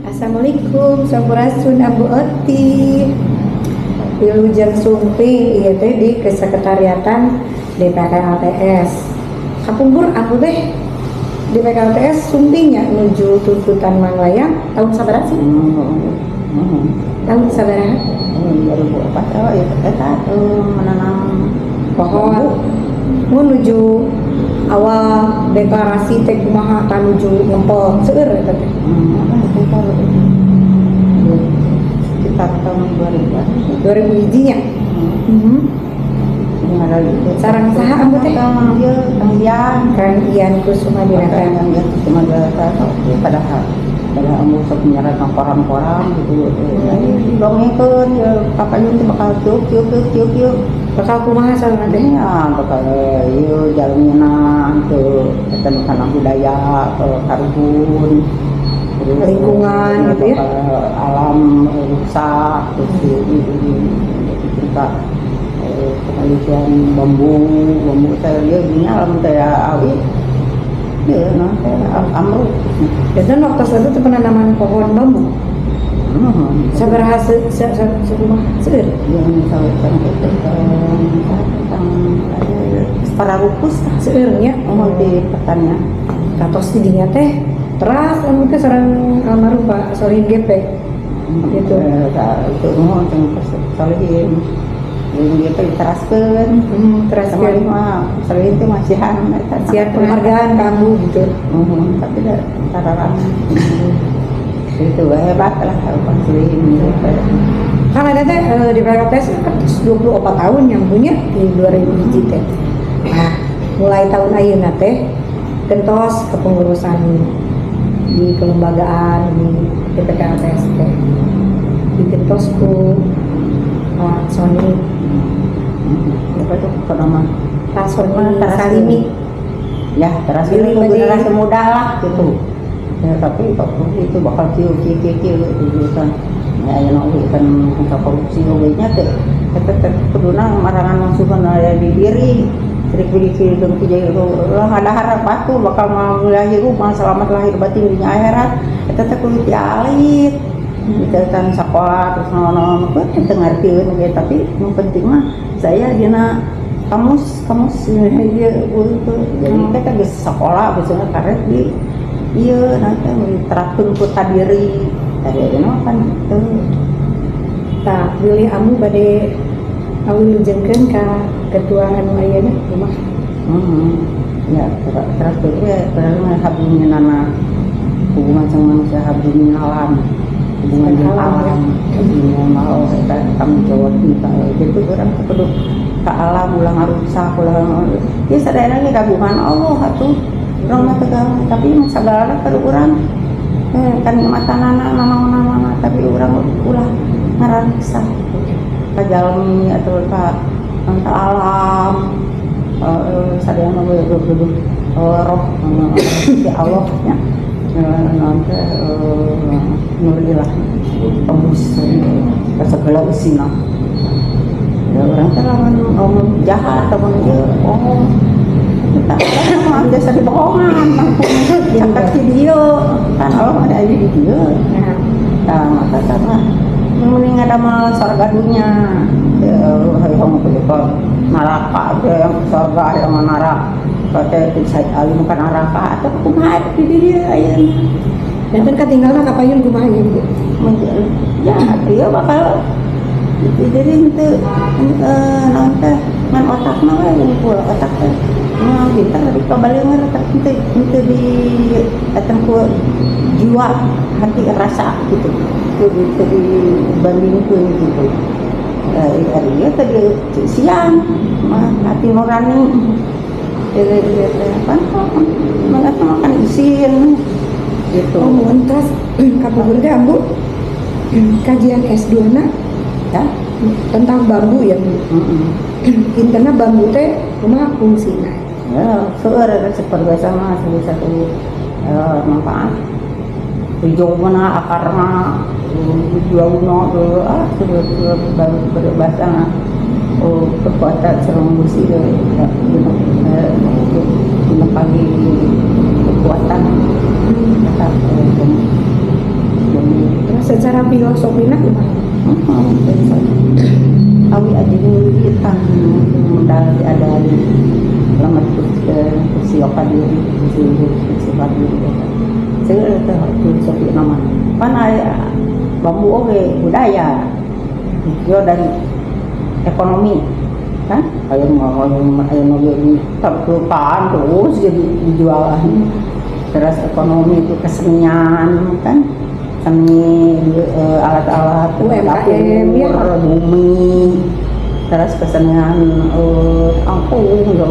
Assalamualaikum, sampurasun, Ambu Oti. Wilujeng sumping ieu teh di kesekretariatan DPK LTS. Kapungkur Ambu teh di PKLTS sumpingnya nuju tuntutan Manglayang tahun sabaraha sih? Tahun sabaraha? 2004, oh ya, eta menanam pohon. Menuju awal deklarasi teh kumaha, nuju ngempel seueur eta teh? Apa itu, kalau sekitar tahun 2000. 2000 hijinya. Sareng saha Ambu teh? Kang ieu, Kang Ian. Kang Ian Kusuma Dinata. Kang Ian Kusuma Dinata. Padahal padahal ambu sok nyerat koran-koran gitu. Didongengkeun ya, kapayun teh bakal kieu kieu kieu kieu kieu. Bakal kumaha soalna teh? Ya, bakal ieu jalmina teu eta nu kana budaya ke karuhun. Terus, lingkungan gitu ya? Bakal alam rusak, terus di cerita penelitian bambu bambu teh ieu gini, alam teh awi ieu nah teh amruk. Dan waktu itu teh penanaman pohon bambu. Sabaraha se se se sekumaha seueur? Yang misalkan itu tentang para rupus tah. Seueurnya. Mohon di pertanian. Katos di dinya teh teras anu teh sareng almarhum Pak Solihin GP gitu. Itu mohon tentang Solihin yang dia teh diteraskeun. Teraskeun. Sama mah Solihin teh masihan eta. Siap penghargaan kamu gitu. Mohon, tapi da tararan itu hebat lah Pak Solihin gitu. Kan ada teh di PKTS kan 24 tahun yang punya di 2000 hiji teh. Nah, mulai tahun ayeuna teh gentos kepengurusan di kelembagaan di DPKLTS teh digentos ku Pak Sony. Apa tuh nama? Pak Sony Salimi. Ya, teras Pilih ini generasi muda lah gitu ya, tapi kok itu bakal kieu kieu kieu kieu gitu kan ya, ya oge kan ka korupsi oge nya teh eta teh kuduna marangan masukan aya di diri sirik biri dengki jahil lah ngadahar batur bakal mau hirup mah selamat lahir batin dunia akhirat. Eta teh kudu ti alit gitu kan, sekolah terus naon-naon teu ngartieun ge, tapi nu penting mah saya dina kamus kamus ieu gitu. Jadi kita geus sekolah geus karet di ieu nanti diterapkeun ku kadiri tadi ayeuna kan teu. Tah, bilih Ambu bade ngawilujengkeun ka ketua anu ayeuna kumaha? Ya, terus itu ya padahal hablum minannas, hubungan sama manusia, hablum alam, hubungan dengan alam, ya. Alam hubungan mau eta tanggung jawab kita gitu. Urang teh kudu ka alam, ulah ngarusak, ulah ya sadayana ge kagungan Allah atuh. Urang mah teu tapi sagalana kudu urang kan matanana nanaon-nanaon, tapi urang ulah ngarusak gitu ka jalmi atau ka alam. Sadayana we kudu roh si Allah nya. Naon teh, nurilah tembus ke segala usina ya. Urang teh lamun ngomong jahat lamun ieu bohong, kita mah biasa dibohongan caket di dieu kan, Allah ada di dieu. Nah, maka sama mending ada mah surga dunia ya, hayang ke neraka yang surga yang neraka kata saya alim kan neraka atau kumaha di dieu ayeuna. Dan kan katinggalna kapayun kumaha ieu, Bu? Ya, dia bakal jadi itu naon teh ngan otakna we ngumpul otak teh mah pintar di kabaleungeun tapi henteu henteu di datang ku jiwa hati rasa gitu, teu dibandingkeun gitu. Ari ieu tadi siang mah hati nurani ieu ieu teh kan makan isin gitu. Oh, mun tas kapungkur teh Ambu kajian S2 na ya tentang bambu ya, Bu. Intinya bambu teh kumaha fungsina? Ya, seueur eta seperti biasa mah salah satu manfaat. Hijau mana akarna, daunna ah sudah sudah baru berbahasa oh, kekuatan serang besi ya, guna kali kekuatan eta. Secara filosofina kumaha? Awi aja wiwitan modal diadali lamat kursi diri kursi kursi diri eta. Seueur teh filosofi nama pan aya bambu oge budaya yo dari ekonomi kan aya aya nu di terkelupaan terus jadi dijualan. Terus ekonomi itu kesenian kan, seni alat-alat UMKM, ya. Dapur, bumi, terus kesenian angklung gitu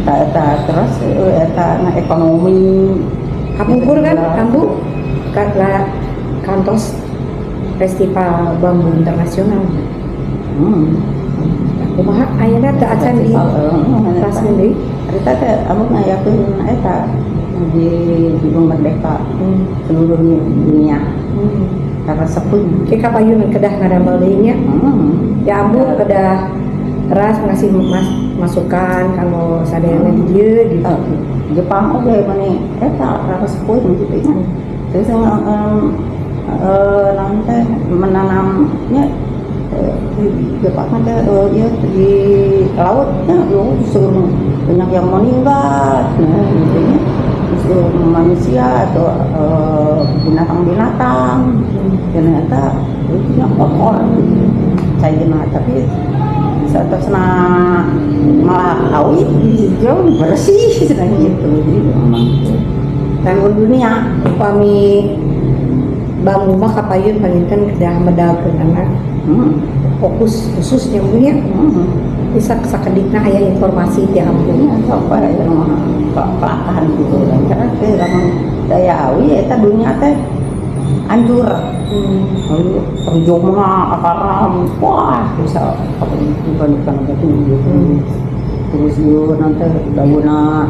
eta, terus eta na ekonomi. Kapungkur kan Ambu lah kantos festival bambu internasional. Kumaha ayeuna teu acan di Festival, teraskeun deui? Harita teh ambu ngayakeun eta di Gunung Merdeka seluruh dunia karena sepuh. Ke kapayun kedah ngadamel deui nya. Ya Ambu kedah teras ngasih masukan kalau sadayana di dieu gitu. Jepang oge mani eta rasa sepuh gitu nya. Terus naon teh menanamnya di Jepang teh ieu di lautnya yo seueur banyak yang meninggal nah gitu nya. Terus manusia atau binatang-binatang ternyata itu kotor gitu cairna, tapi seterusnya malah awi jauh bersih cenah gitu. Jadi memang Dan dunia. Upami bambu mah kapayun panginten kedah medalkeun anak fokus khususnya punya bisa sakedikna aya informasi ti Ambu. Iya, sok aya mah pelatahan gitu kan. Karena teh lamun daya awi eta dunia teh hancur. Lalu terjun mah akarna wah bisa apa bukan bukan gitu gitu. Terus yuk nanti daunna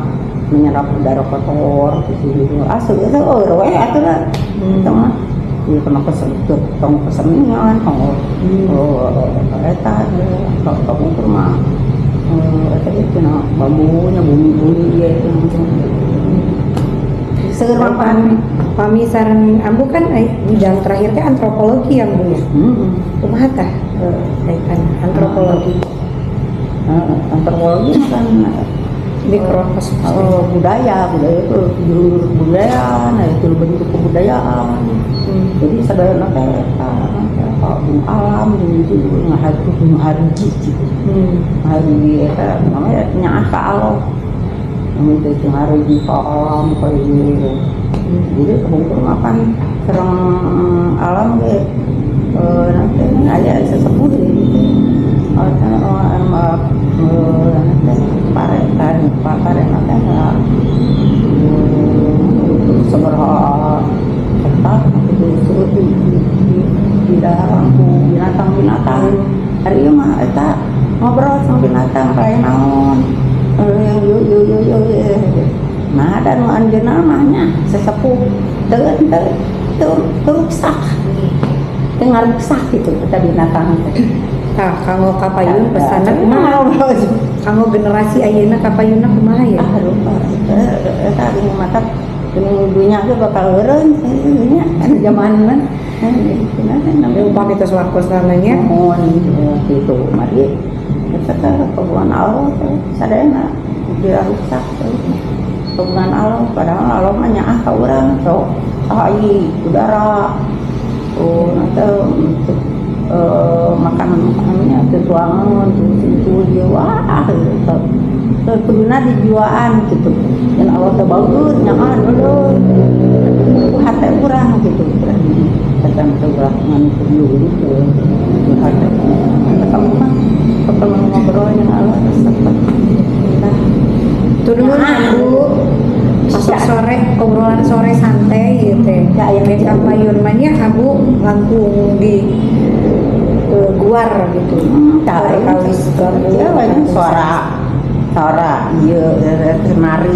menyerap udara kotor terus gitu. Ah seueur eueuh we atuh lah. Eta mah ieu kena tong kesenian tong oh eta kapungkur mah eta ieu cenah bambunya bumi-bumi ieu itu macam seueur manfaat. Pami, pami sareng Ambu kan bidang terakhir teh antropologi ya Bu ya. Kumaha tah kaitan antropologi? Antropologi kan Mikrokosmos. Oh, budaya, budaya itu jurus budaya, nah itu bentuk kebudayaan. Jadi sadayana teh eta eta jeung alam jeung itu ngahargi ngahargi gitu. Ngahargi eta namanya nyaah ka Allah. Namun teh ngahargi ka alam ka ieu. Jadi kapungkur mah kan sareng alam ge nanti aya sesepuh gitu. Oh, teh nanti pare kan pare nanti sabaraha hektar itu seueur di dalam ku binatang-binatang. Hari ieu mah eta ngobrol sama binatang kayak naon. Yuk yuk yuk yuk yuk. Nah, dan nu anjeunna mah nya sesepuh teu teu teu teu ruksak. Teu ngaruksak gitu eta binatang teh. Tah, kanggo kapayun pesanna kumaha? Ngobrol. Kanggo generasi ayeuna kapayunna kumaha ya? Ah lupa. Eta geuning mata geuning dunya ge bakal eureun nya kan zamanna. Ya, upami tos waktosna nya. Mohon gitu mari eta teh kagungan Allah teh sadayana dirusak teh kagungan Allah, padahal Allah mah nyaah ka urang sok ai udara oh nanti untuk makanan makanannya tuangan terus itu dia wah gitu. Kuduna dijiwaan gitu dan Allah teh bagus nyaah dulu ku hate urang gitu kata teh ulah ngan kudu gitu hate kamu mah kalau ngobrol dengan Allah resep. Nah, Turun Bu. Masuk sore obrolan sore santai gitu ya. Ya, aya Kayak kapayun mah nya Ambu langkung di guar gitu. Perkawis bambu. Ya, banyak suara suara iya nari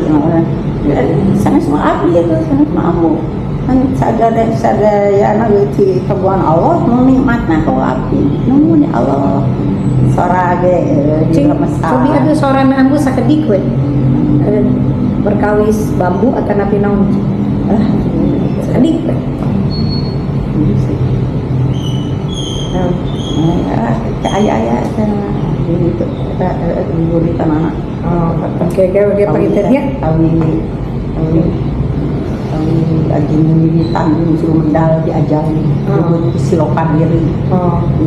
sana semua abdi itu sana semua ambu kan sadar sadayana ti kagungan Allah nu nikmatna ku abdi nuhun ya Allah suara ge di Cing, lemesang. cobi atuh sorana Ambu sakedik we. Perkawis bambu atau napi naon? Ah, Sakedik we. Bisa. Aya-aya gitu eta guritan anak. Oh, oke, panginten nya. Tahun ini tahun tahun aji wiwitan suruh mendal diajar disebut silokan diri.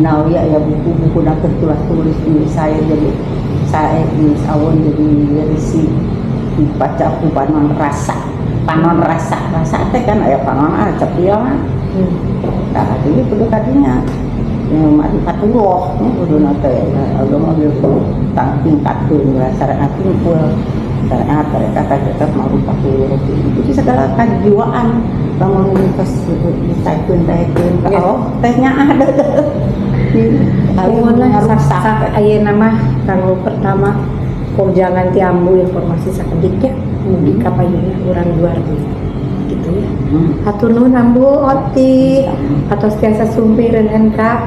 Nah, ya ya buku-buku nak tulis tulis ini saya jadi saya ini awon jadi risi dibaca ku panon rasa, panon rasa, rasa teh kan aya panon ah cepil ah. Nah, itu kudu kadinya ya, ma'rifatullah nya kudu teh agama ge kudu tingkatkeun syariat tingkul syariat tarekat tetap ma'rifatullah. Itu segala kejiwaan lamun tos disaikeun taekeun ka Allah teh nya ada. Mohon lah sak sak ayeuna mah kanggo pertama jangan ti Ambu informasi sakedik ya, mugi kapayunna urang luar gitu ya. Hatur nuhun, Ambu Oti, atos tiasa sumping reuneuhan ka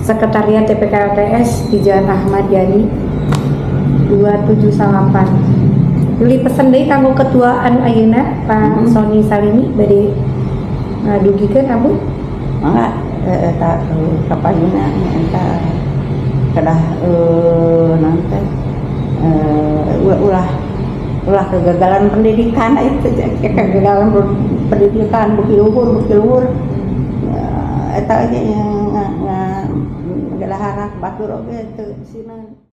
Sekretariat TPKLTS di Jalan Ahmad Yani 278. Beli pesen deui kanggo ketua anu ayeuna, Pak Sony Salini, bade ngadugikeun, Ambu. Mangga eta kapayunna eta kedah naon teh ulah ulah kegagalan pendidikan itu, kegagalan pendidikan beuki luhur eta ge yang nga batur oge teu sieun.